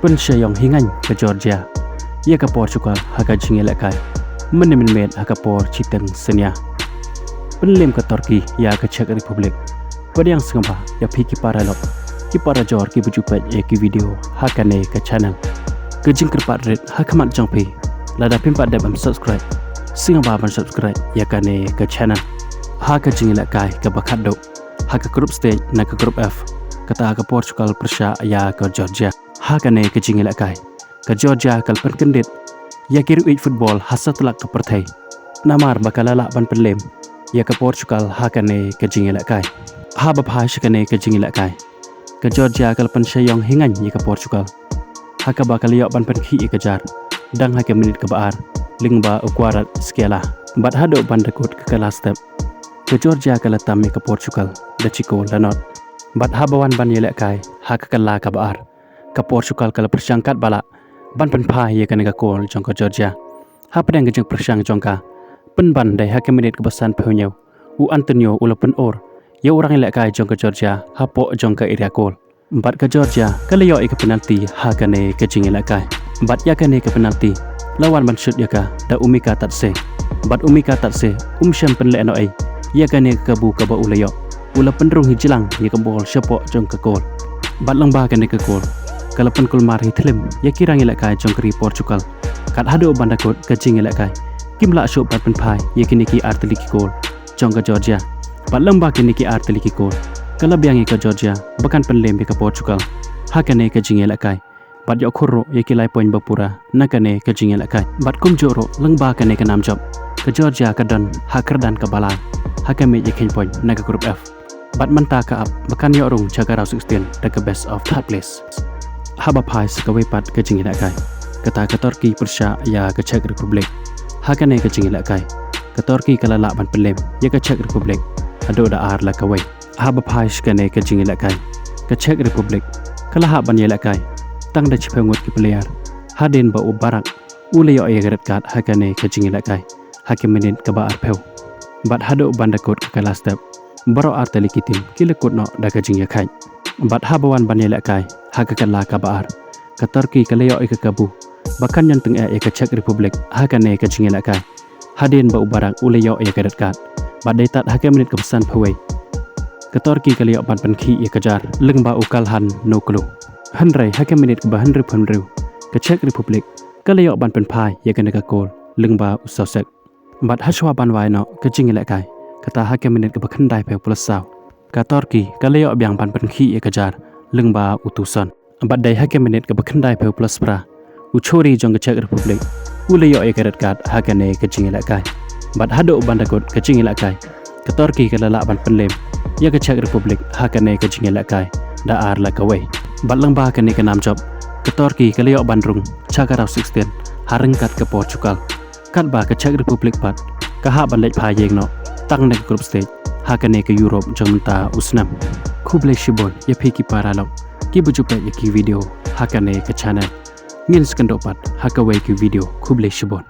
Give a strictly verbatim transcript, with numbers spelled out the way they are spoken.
Pynshai ïong hi ngaiñ ka Georgia ïa ka Portugal ha ka jingïalehkai mynne mynmiet ha ka por shiteng synñia. Pynlem ka Turkey ïa ka Czech Republic. Pdiang sngewbha ïa phi ki paralok, ki parajor kiba ju peit ïa ki video ha kane ka channel. Ka jingkyrpad rit ha khmat jong phi, lada phim pat dep ban subscribe, sngewbha ban subscribe ïa kane ka channel. Ha ka jingïalehkai kaba khatduh ha ka group stage na ka group F, kata ka Portugal pyrshah ïa ka Georgia ha kane ka jingïalehkai. Ka Georgia ka la pynkyndit ïa ki riew ïeit football ha satlak ka pyrthei, namar ba ka la lah ban pynlem ïa ka Portugal ha kane ka jingïalehkai. Haba phai sha kane ka jingïalehkai, ka Georgia ka la pynshai ïong hi ngaiñ ïa ka Portugal, ha kaba ka la ïoh ban pynkhih ïa ka jar dang ha ka minit kaba ar lyngba u Kvaratskhelia. Bad haduh ban da kut ka kylla step, ka Georgia ka la tam ïa ka Portugal da shi kol la nod. Bad haba wan ban ïalehkai ha ka kylla kaba ar, ka Portugal ka la pyrshang katba lah ban pynphai ïa kane ka kol jong ka Georgia. Hapdeng ka jingpyrshang jong ka, pynban dei ha ka minit kaba sanphew hynñiew, u Antonio u la pynur ïa u rangïalehkai jong ka Georgia hapoh jong ka area kol. Bad ka Georgia ka la ïoh ïa ka penalty ha kane ka jingïalehkai. Bad ïa kane ka penalty la wan ban shut ïa ka da u Mikatatse. Bad u Mikatatse um shym pynleh noh ei ïa kane ka kabu kaba u la ïoh. U la pynrung hi jlang ïa ka bol shapoh jong ka kol. Bad lyngba kane ka kol, ka la pynkulmar hi thlem ïa ki rangïalehkai jong ka ri Portugal. Kat haduh ban da kut ka jingïalehkai, kim lah shuh ban pynphai ïa kine ki artylli ki kol jong ka Georgia. Bad lyngba kine ki artylli ki kol, ka la biang ïa ka Georgia ba kan pynlem ïa ka Portugal ha kane ka jingïalehkai. Bad ïoh khur ruh ïa ki lai point ba pura na kane ka jingïalehkai. Bad kumjuh ruh lyngba kane ka nam jop, ka Georgia ka don ha kyrdan kaba lai ha ka miej ïakheiñ point na ka group F. Bad mynta ka ap ba kan ïoh rung sha ka round sixteen da ka best of third place. Haba phai sha kawei pat ka jingïalehkai, kata ka Turkey pyrshah ïa ka Czech Republic. Ha kane ka jingïalehkai, ka Turkey ka la lah ban pynlem ïa ka Czech Republic haduh da ar la kawei. Haba phai sha kane ka jingïalehkai, ka Czech Republic ka la hap ban ïalehkai tang da shiphew ngut ki player, hadien ba u Barak u la ïoh ïa ka red card ha kane ka jingïalehkai ha ka minit kaba arphew. Bad haduh ban da kut ka kylla step, baroh artylli ki team ki la kut noh da ka jingïakhaid. Bad haba wan ban ïalehkai ha ka kylla kaba ar, ka Turkey ka la ïoh ïa ka kabu ba kan ïeng tyngeh ïa ka Czech Republic ha kane ka jingïalehkai, hadien ba u Barak u la ïoh ïa ka red card. Bad dei tad ha ka minit kaba sanphew wei, ka Turkey ka la ïoh ban pynkhih ïa ka jar lyngba u Calhanoglu. Hynrei ha ka minit kaba hynriewphew hynriew, ka Czech Republic ka la ïoh ban pynphai ïa kane ka kol lyngba u Soucek. Bad hashwa ban wai noh ka jingïalehkai, kata ha ka minit kaba khyndaiphew plus saw, ka Turkey ka la ïoh biang ban pynkhih ïa ka jar lyngba u Tosun. Bad dei ha ka minit kaba khyndaiphew plus phra, u Churi jong ka Czech Republic u la ïoh ïa ka red card ha kane ka jingïalehkai. Bad haduh ban da kut ka jingïalehkai, ka Turkey ka la lah ban pynlem ïa ka Czech Republic ha kane ka jingïalehkai da ar la kawei. Bad lyngba kane ka nam jop, ka Turkey ka la ïoh ban rung sha ka round sixteen ha ryngkat ka Portugal. Katba ka Czech Republic pat ka hap ban leit phai ïeng noh tang na ka group stage ha kane ka Europe jong mynta u snem. Khublei shibun ïa phi ki paralok kiba ju peit ïa ki video ha kane ka channel. Ngin sa ïakynduh pat ha kawei ka video. Khublei shibun.